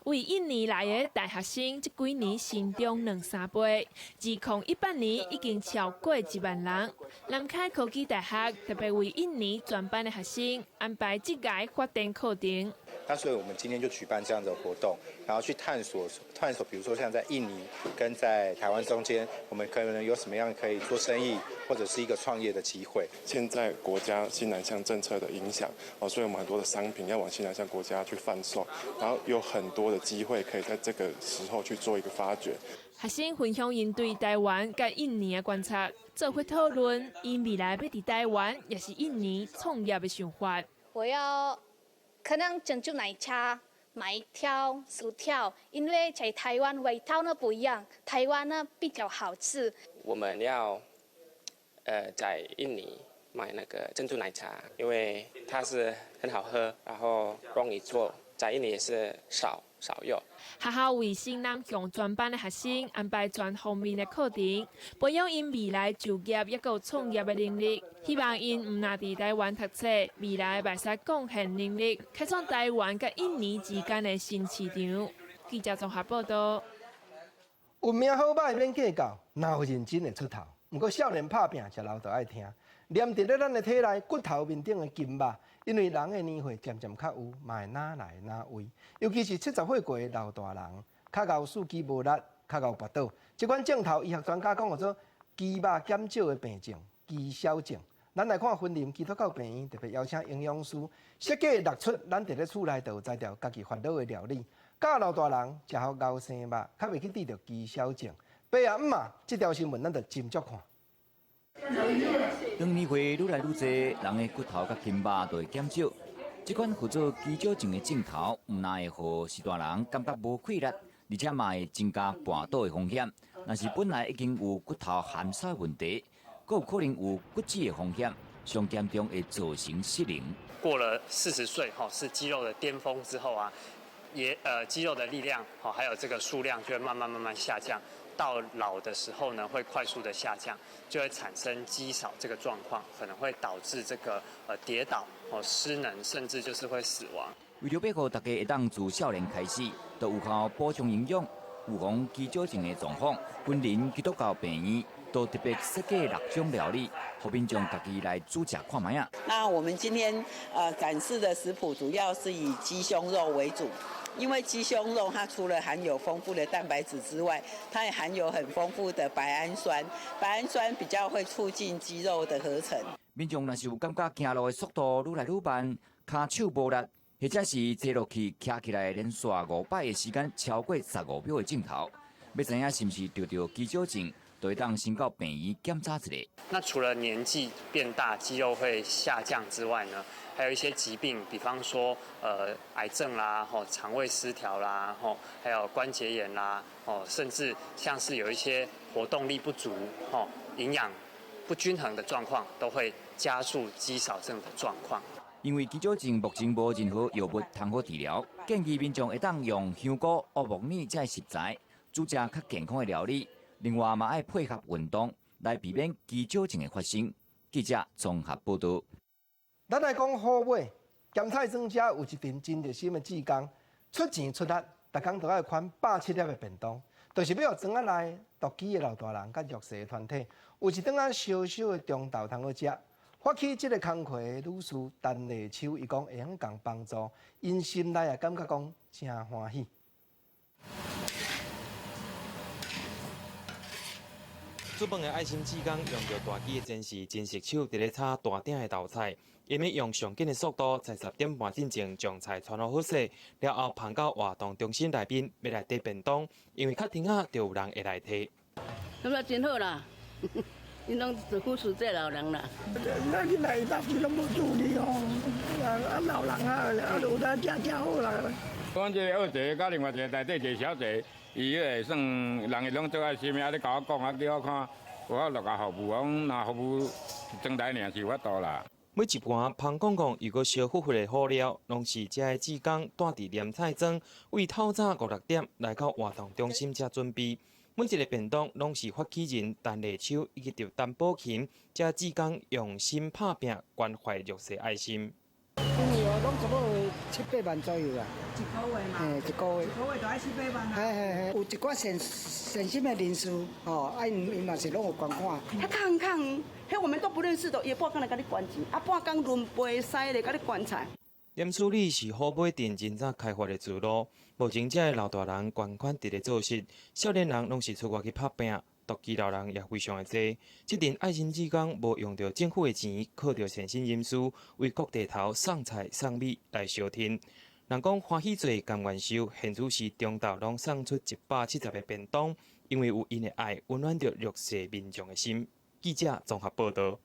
為印尼來的大學生，這幾年成長兩三倍。2018年已經超過1萬人。南開科技大學特別為印尼專班的學生安排職涯發展課程。那所以我們今天就舉辦這樣的活動，然後去探索探索，比如說像在印尼跟在台灣中間，我們可能有什麼樣可以做生意或者是一個創業的機會。現在國家新南向政策的影響，哦，所以我們很多的商品要往新南向國家去販售，然後有很多的機會可以在這個時候去做一個發掘。學生分享𪜶對台灣佮印尼的觀察，做伙討論𪜶未來欲佇台灣抑是印尼創業的想法。我要可能珍珠奶茶買一條薯條，因為在台灣味道呢不一樣，台灣呢比較好吃。我們要在印尼買那個珍珠奶茶，因為它是很好喝，然後容易做，在印尼也是少少有。學校為新南向專班的學生安排全方面的課程，培養𪜶未來就業抑閣創業的能力。希望𪜶毋若佇台灣讀冊，未來會使貢獻能力，開創台灣佮印尼之間的新市場。記者綜合報導。運命好歹免計較，若有認真會出頭。毋過少年拍拚，食老就愛聽。黏佇咧咱的體內骨頭面頂的筋肉，因為人的年歲漸漸較有，嘛會哪來哪位。尤其是70歲過的老大人，較𠢕四肢無力，較𠢕跋倒。這款症頭，醫學專家講號做肌肉減少的病症，肌少症。咱來看雲林基督教病院特別邀請營養師設計六出，咱佇咧厝內就有才調家己煩惱的料理，教老大人食予𠢕生肉，較袂去得著肌少症。爸啊姆啊，這條新聞咱就斟酌看。當年歲愈來愈濟，人的骨頭佮筋肉就會減少。這款叫做肌少症的症頭，毋但會予序大人感覺無氣力，而且嘛會增加跋倒的風險。若是本來已經有骨頭含少的問題，閣有可能有骨折的風險，上嚴重會造成失能。過了40歲，吼，是肌肉的巔峰之後啊，也肌肉的力量，吼，還有這個數量就會慢慢慢慢下降。到老的時候呢，會快速的下降，就會產生肌少這個狀況，可能會導致這個跌倒、哦失能，甚至就是會死亡。為著欲予大家會當自少年開始，就有效補充營養，預防肌少症的狀況，雲林基督教病院都特別設計六種料理，予民眾家己來煮食看覓仔。那我們今天展示的食譜主要是以雞胸肉為主。因為雞胸肉它除了含有豐富的蛋白質之外，它也含有很豐富的白氨酸，白氨酸比較會促進肌肉的合成。民眾若是有感覺行路的速度愈來愈慢，跤手無力，或者是坐落去徛起來連續5擺的時間超過15秒的症頭，欲知影是毋是著著肌少症，就會當先到病院檢查一下。那除了年紀變大，肌肉會下降之外呢，還有一些疾病，比方說，癌症啦，吼，腸胃失調啦，吼，還有關節炎啦，哦，甚至像是有一些活動力不足，吼，營養不均衡的狀況，都會加速肌少症的狀況。因為肌少症目前無任何藥物通好治療，建議民眾會當用香菇、烏木耳這食材煮食較健康的料理。另外嘛愛配合運動來避免肌少症的發生。記者綜合報導。咱來講好尾，鹹菜莊遮有一陣真熱心的志工，出錢出力，逐工都愛寬170粒的便當，就是欲予莊仔內獨居的老大人佮弱勢的團體，有一頓仔小小的中晝通好食。發起這个工課的女士陳麗秋，伊講會用共幫助，𪜶心內也感覺講誠歡喜。煮飯的愛心志工用著大機的戰士真熟手，佇咧炒大鼎的豆菜，𪜶欲用上緊的速度，在10點半進前將菜汆好好勢，了後捧到活動中心內面，欲來提便當，因為較天仔就有人會來提。感覺真好啦，𪜶攏做扶持這老人啦。咱這內垃圾攏無處理哦，啊老人啊，啊有當食食好啦。阮這個二姐佮另外一個內底一個小姐，伊彼個算人伊攏足愛心的，啊，你共我講啊，叫我看有法度共服務，我講若服務轉台爾是有法度啦。每一盤芳公公又閣燒呼呼的好料，攏是遮的志工蹛佇蓮菜莊，為透早五六點來到活動中心遮準備。每一个便當攏是發起人陳麗秋以及著陳寶琴遮志工用心拍拚關懷弱勢愛心。因為哦，攏差不多七八萬左右啦。一個月嘛。嘿，一個月。一個月就愛七八萬啊。嘿嘿嘿，有一寡善善心的人士，吼，啊，𪜶𪜶嘛是攏有捐款。遐空空，彼我們都不認識的，伊半工來共你捐錢，啊，半工輪杯屎咧共你捐菜。鹽處理是虎尾鎮真早開發的支路，目前遮的老大人捐款佇咧做事，少年人攏是出外去拍拚，獨居老人也非常的濟。這陣愛心志工無用著政府的錢，靠著善心人士為各地頭送菜送米來相挺。人講歡喜做甘願受，現此時中晝攏送出170個便當，因為有𪜶的愛溫暖著弱勢民眾的心。記者綜合報導。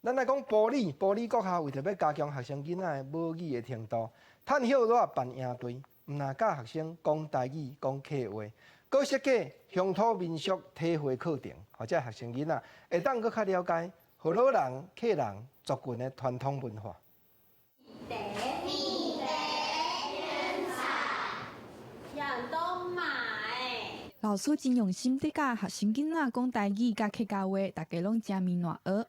咱來講埔里，埔里國校為著欲加強學生囡仔的母語的程度，趁歇熱辦營隊，毋但教學生講台語、講客話，閣設計鄉土民俗體會課程，予這學生囡仔會當閣較了解河洛人、客人族群的傳統文化。老師真用心佇教學生囡仔講台語佮客家話，大家攏誠面爛學。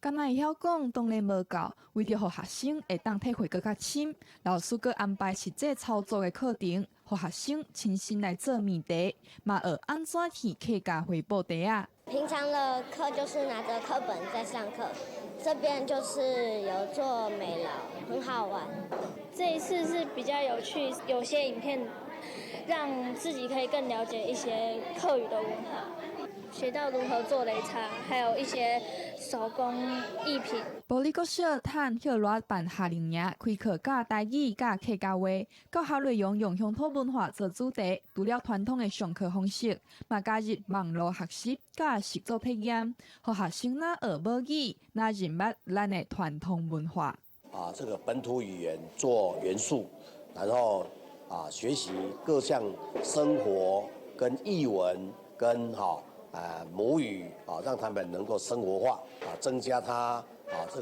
敢若會曉講，當然無夠。為著予學生會當體會閣較深，老師閣安排實際操作的課程，予學生親身來做麵茶，嘛學按怎提客家回報茶仔。平常的課就是拿著課本在上課，這邊就是有做美勞，很好玩。這一次是比較有趣，有些影片讓自己可以更了解一些客語的文化，學到如何做擂茶，還有一些手工藝品。埔里國小趁歇熱辦夏令營，開課教台語、佮客家話，教學內容用鄉土文化做主題，除了傳統的上課方式，嘛加入網路學習佮實作體驗，予學生若學母語，若認捌咱的傳統文化。啊，這個本土語言做元素，然後啊學習各項生活跟藝文跟哈母語啊，讓他們能夠生活化啊，增加他啊這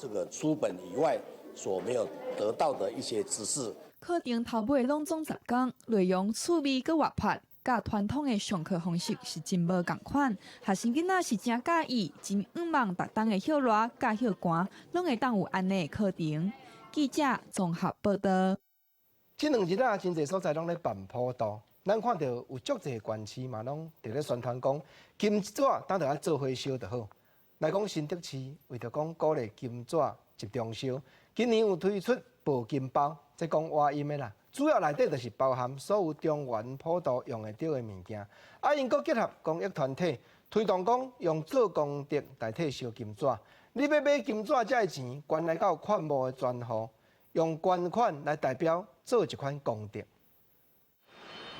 個書本以外所沒有得到的一些知識。課程頭尾攏總十工，內容趣味閣活潑，佮傳統的上課方式是真無仝款。學生囡仔是誠佮意，真向望逐冬的歇熱佮歇寒，攏會當有按呢的課程。記者綜合報導。這兩日啊，真濟所在攏咧辦普渡。咱看著有足濟縣市嘛，攏佇咧宣傳講金紙當著愛做伙燒就好。來講新竹市為著講鼓勵金紙集中燒，今年有推出報金包，這講倚音的啦。主要內底就是包含所有中元普渡用會著的物件。啊，𪜶閣結合公益團體推動講用做功德代替燒金紙。你欲買金紙，這个錢捐來到勸募的專戶，用捐款來代表做一款功德。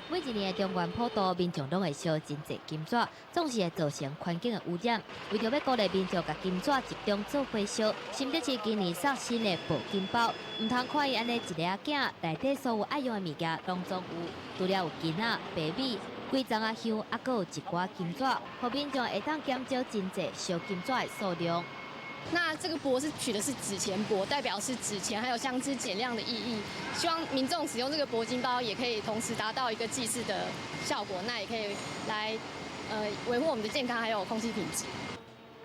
每一年的中元普渡，民眾攏會燒真濟金紙，總是會造成環境的污染。為著欲鼓勵民眾共金紙集中做伙燒，新竹市今年送新的箔金包，毋通看伊按呢一个仔囝，內底所有愛用的物件攏總有，除了有金仔、白米、幾叢仔香，猶閣有一寡金紙，予民眾會當減少真濟燒金紙的數量。那這個箔是取的是紙錢箔，代表是紙錢還有香脂減量的意義。希望民眾使用這個箔金包，也可以同時達到一個祭祀的效果，那也可以來維護我們的健康還有空氣品質。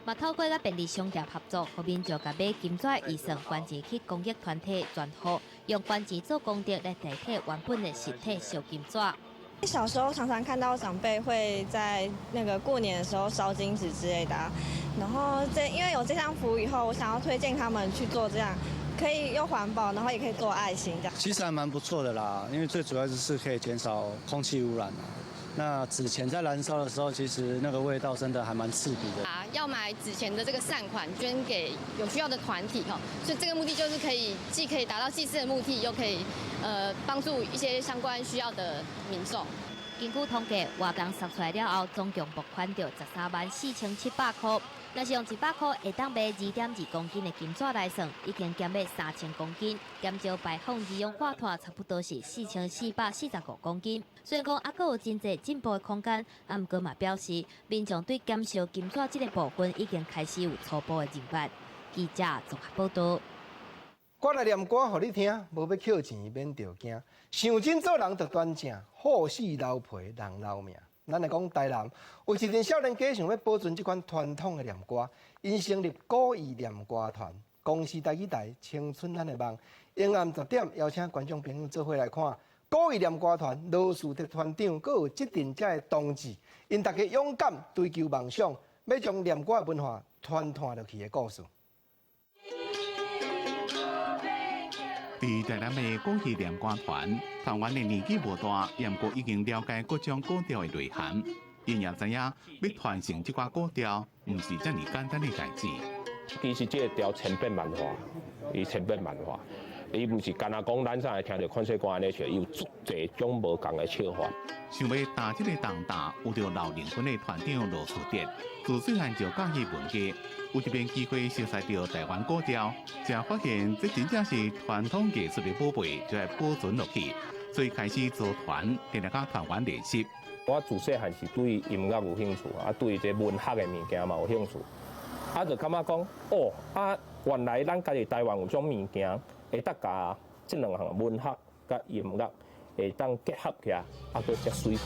嘛透過佮便利商店合作，予民眾共買金紙預算捐錢去公益團體捐予，用捐錢做功德來代替原本的實體燒金紙。小時候常常看到長輩會在那個過年的時候燒金紙之類的，然後這因為有這項服務以後，我想要推薦他們去做這樣，可以又環保，然後也可以做愛心這樣。其實還蠻不錯的啦，因為最主要就是可以減少空氣污染。那紙錢在燃燒的時候，其實那個味道真的還蠻刺鼻的。啊，要買紙錢的這個善款捐給有需要的團體哈，所以這個目的就是可以既可以達到祭祀的目的，又可以幫助一些相關需要的民眾。根據統計，活動送出來了後，總共募款著134,700箍。若是用100箍會當買2.2公斤的金紙來算，已經減買3000公斤，減少排放二氧化碳差不多是4445公斤。雖然講猶閣有真濟進步的空間，啊，毋過嘛表示，民眾對減少金紙這個部分已經開始有初步的認識。記者綜合報道。我來念歌予你聽，無欲抾錢免著驚。想真做人就端正，好死留皮人留命。咱來講台南，有一陣少年家想欲保存這款傳統的念歌，𪜶成立古意念歌團，公視台語台青春咱的夢。下暗10點，邀請觀眾朋友做伙來看古意念歌團羅樹德團長，閣有這陣遮的同志，𪜶大家勇敢追求夢想，欲將念歌的文化傳傳落去的故事。佇台南的古意念歌團，團員的年紀無大，毋過已經了解各種古調的內涵。𪜶也知影欲傳承這寡古調，毋是遮爾簡單的代誌。其實這個調千變萬化，伊千變萬化，伊毋是干焦講咱才會聽著款式歌按呢唱，伊有足濟種無仝的唱法。想欲擔這個重擔，有著老靈魂的團長羅樹德，自細漢就佮意文藝，有一遍機會熟悉著台灣古調，才發現這真正是傳統藝術的寶貝，就愛保存落去。所以開始組團，定定佮團員練習。我自細漢是對音樂有興趣，啊，對這文學的物件嘛有興趣，啊，就感覺講，哦，啊，原來咱家己台灣有種物件，會當共這兩項文學佮音樂會當結合起來，啊，閣遮媠趣。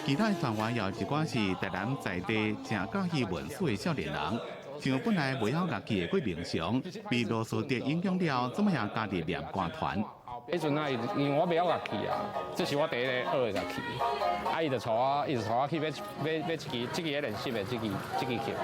其他的團員也有一寡是台南在地誠佮意文史的少年人，像本來袂曉樂器的郭明祥，被羅樹德影響了，這擺也加入念歌團。彼陣啊，因為我袂曉樂器啊，這是我第一个學的樂器。啊，伊就帶我，伊就帶我去買買買一支，這支咧練習的這支這支琴。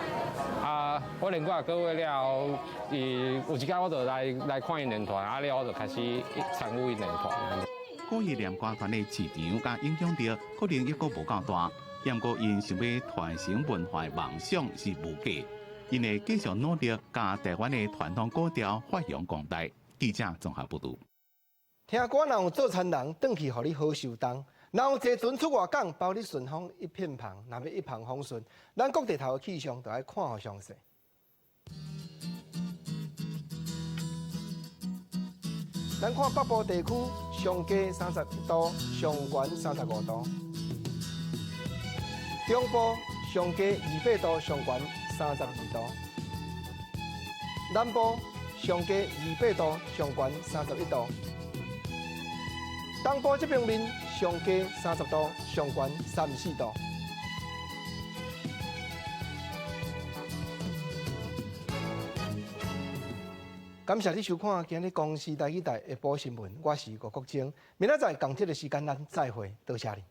啊，我練幾個月了後，伊有一工我就來來看𪜶練團，啊了我就開始參與𪜶練團。古意念歌團的市場佮影響力可能猶閣無夠大，毋過𪜶想欲傳承文化的夢想是無假，𪜶會繼續努力，共台灣的傳統古調發揚光大。記者綜合報導。聽歌若有做田人，轉去予你好收冬；若有坐船出外港，包你順風一片帆。若欲一帆風順，咱各地頭的氣象都愛看予詳細。咱看北部地區上低31度，上懸35度；中部上低28度，上懸32度；南部上低28度，上懸31度；東部這邊面上低30度，上懸34度。感謝你收看今日公視台語台下晡新聞，我是吳國晶。明仔載仝這个時間，咱再會，多謝你。